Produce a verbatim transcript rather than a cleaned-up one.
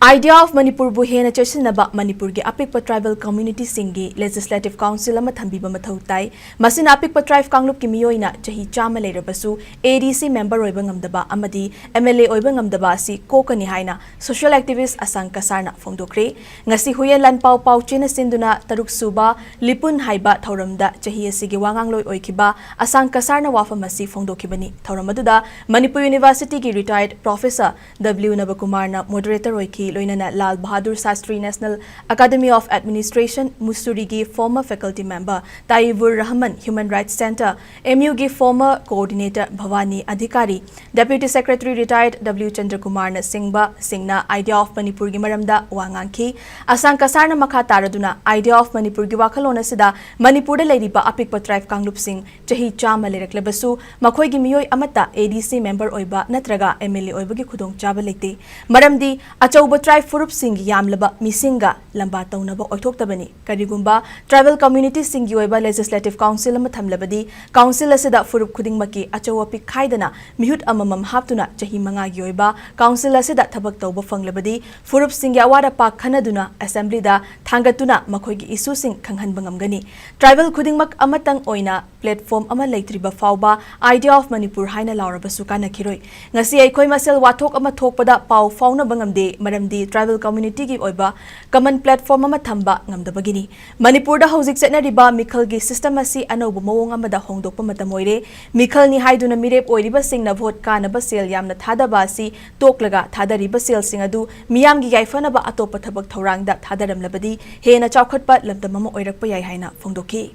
Idea of ꯃꯅꯤꯄꯨꯔꯕꯨ ꯍꯦꯟꯅ ꯆꯦꯠꯁꯤꯟꯅꯕ ꯃꯅꯤꯄꯨꯔꯒꯤ ꯑꯄꯤꯛꯄ tribal communityꯁꯤꯡꯒꯤ Legislative Council ꯑꯃ ꯊꯝꯕꯤꯕ ꯃꯊꯧ ꯇꯥꯏ꯫ ꯃꯁꯤꯅ ꯑꯄꯤꯛꯄ tribe ꯀꯥꯡꯂꯨꯞꯀꯤ ꯃꯤꯑꯣꯏꯅ ꯆꯍꯤ ꯆꯥꯝꯃ ꯂꯩꯔꯕꯁꯨ ADC member ꯑꯣꯏꯕ ꯉꯝꯗꯕ ꯑꯃꯗꯤ MLA ꯑꯣꯏꯕ ꯉꯝꯗꯕ ꯑꯁꯤ ꯀꯣꯛꯀꯅꯤ ꯍꯥꯏꯅ social activist ꯑꯁꯥꯡ ꯀꯁꯥꯔꯅ ꯐꯣꯡꯗꯣꯛꯈ꯭ꯔꯦ꯫ ꯉꯁꯤ ꯍꯨꯏꯌꯦꯟ ꯂꯥꯟꯄꯥꯎ ꯄꯥꯎꯆꯦꯅ ꯁꯤꯟꯗꯨꯅ ꯇꯔꯨꯛ ꯁꯨꯕ ꯂꯤꯄꯨꯟ ꯍꯥꯏꯕ ꯊꯧꯔꯝꯗ ꯆꯍꯤ ꯑꯁꯤꯒꯤ ꯋꯥꯉꯥꯡꯂꯣꯏ ꯑꯣꯏꯈꯤꯕ ꯑꯁꯥꯡ ꯀꯁꯥꯔꯅ ꯋꯥꯐꯝ ꯑꯁꯤ ꯐꯣꯡꯗꯣꯛꯈꯤꯕꯅꯤ꯫ ꯊꯧꯔꯝ ꯑꯗꯨꯗ Manipur Universityꯒꯤ retired professor W ꯅꯕꯀꯨꯃꯥꯔꯅ moderator ꯑꯣꯏꯈꯤ, ꯂꯣꯏꯅꯅ Lal Bahadur Shastri National Academy of Administration, ꯃꯨꯁꯨꯔꯤꯒꯤ former faculty member ꯇꯥꯏꯕꯨꯔ Rahman, Human Rights Centre, MUꯒꯤ former coordinator ꯚꯋꯥꯅꯤ ꯑꯙꯤꯀꯥꯔꯤ, Deputy Secretary retired W ꯆꯟꯗ꯭ꯔꯀꯨꯃꯥꯔꯅ ꯁꯤꯡꯕ ꯁꯤꯡꯅ Idea of ꯃꯅꯤꯄꯨꯔꯒꯤ ꯃꯔꯝꯗ ꯋꯥ ꯉꯥꯡꯈꯤ꯫ ꯑꯁꯥꯡ ꯀꯁꯥꯔꯅ ꯃꯈꯥ ꯇꯥꯔꯗꯨꯅ Idea of ꯃꯅꯤꯄꯨꯔꯒꯤ ꯋꯥꯈꯜꯂꯣꯟ ꯑꯁꯤꯗ ꯃꯅꯤꯄꯨꯔꯗ ꯂꯩꯔꯤꯕ ꯑꯄꯤꯛꯄ tribe ꯀꯥꯡꯂꯨꯞꯁꯤꯡ ꯆꯍꯤ ꯆꯥꯝꯃ ꯂꯩꯔꯛꯂꯕꯁꯨ ꯃꯈꯣꯏꯒꯤ ꯃꯤꯑꯣꯏ ꯑꯃꯠꯇ ADC member ꯑꯣꯏꯕ ꯅꯠꯇ꯭ꯔꯒ MLA ꯑꯣꯏꯕꯒꯤ ꯈꯨꯗꯣꯡꯆꯥꯕ ꯂꯩꯇꯦ꯫ ꯃꯔꯝꯗꯤ ꯑꯆꯧꯕ tribe ꯐꯨꯔꯨꯞꯁꯤꯡꯒꯤ ꯌꯥꯝꯂꯕ ꯃꯤꯁꯤꯡꯒ ꯂꯝꯕꯥ ꯇꯧꯅꯕ ꯑꯣꯏꯊꯣꯛꯇꯕꯅꯤ꯫ ꯀꯔꯤꯒꯨꯝꯕ tribal communityꯁꯤꯡꯒꯤ ꯑꯣꯏꯕ Legislative Council ꯑꯃ ꯊꯝꯂꯕꯗꯤ, council ꯑꯁꯤꯗ ꯐꯨꯔꯨꯞ ꯈꯨꯗꯤꯡꯃꯛꯀꯤ ꯑꯆꯧ ꯑꯄꯤꯛ ꯈꯥꯏꯗꯅ ꯃꯤꯍꯨꯠ ꯑꯃꯃꯝ ꯍꯥꯞꯇꯨꯅ ꯆꯍꯤ ꯃꯉꯥꯒꯤ ꯑꯣꯏꯕ council ꯑꯁꯤꯗ ꯊꯕꯛ ꯇꯧꯕ ꯐꯪꯂꯕꯗꯤ, ꯐꯨꯔꯨꯞꯁꯤꯡꯒꯤ ꯑꯋꯥꯠ ꯑꯄꯥ ꯈꯟꯅꯗꯨꯅ Assemblyꯗ ꯊꯥꯡꯒꯠꯇꯨꯅ ꯃꯈꯣꯏꯒꯤ issueꯁꯤꯡ ꯈꯪꯍꯟꯕ ꯉꯝꯒꯅꯤ꯫ Tribal ꯈꯨꯗꯤꯡꯃꯛ ꯑꯃꯇꯪ ꯑꯣꯏꯅ platform ꯑꯃ ꯂꯩꯇ꯭ꯔꯤꯕ ꯐꯥꯎꯕ Idea of ꯃꯅꯤꯄꯨꯔ ꯍꯥꯏꯅ ꯂꯥꯎꯔꯕꯁꯨ ꯀꯥꯟꯅꯈꯤꯔꯣꯏ꯫ ꯉꯁꯤ ꯑꯩꯈꯣꯏ ꯃꯁꯦꯜ ꯋꯥꯊꯣꯛ ꯑꯃ ꯊꯣꯛꯄꯗ ꯄꯥꯎ ꯐꯥꯎꯅꯕ ꯉꯝꯗꯦ, ꯃꯔꯝꯗꯤ tribal communityꯒꯤ ꯑꯣꯏꯕ common platform ꯑꯃ ꯊꯝꯕ ꯉꯝꯗꯕꯒꯤꯅꯤ꯫ ꯃꯅꯤꯄꯨꯔꯗ ꯍꯧꯖꯤꯛ ꯆꯠꯅꯔꯤꯕ ꯃꯤꯈꯜꯒꯤ system ꯑꯁꯤ ꯑꯅꯧꯕ ꯃꯑꯣꯡ ꯑꯃꯗ ꯍꯣꯡꯗꯣꯛꯄ ꯃꯇꯝ ꯑꯣꯏꯔꯦ꯫ ꯃꯤꯈꯜꯅꯤ ꯍꯥꯏꯗꯨꯅ ꯃꯤꯔꯦꯞ ꯑꯣꯏꯔꯤꯕꯁꯤꯡꯅ vote ꯀꯥꯅꯕ ꯁꯦꯜ ꯌꯥꯝꯅ ꯊꯥꯗꯕ ꯑꯁꯤ ꯇꯣꯛꯂꯒ, ꯊꯥꯗꯔꯤꯕ ꯁꯦꯜꯁꯤꯡ ꯑꯗꯨ ꯃꯤꯌꯥꯝꯒꯤ ꯌꯥꯏꯐꯅꯕ ꯑꯇꯣꯞꯄ ꯊꯕꯛ ꯊꯧꯔꯥꯡꯗ ꯊꯥꯗꯔꯝꯂꯕꯗꯤ ꯍꯦꯟꯅ ꯆꯥꯎꯈꯠꯄ ꯂꯝꯗꯝ ꯑꯃ ꯑꯣꯏꯔꯛꯄ ꯌꯥꯏ ꯍꯥꯏꯅ ꯐꯣꯡꯗꯣꯛꯈꯤ꯫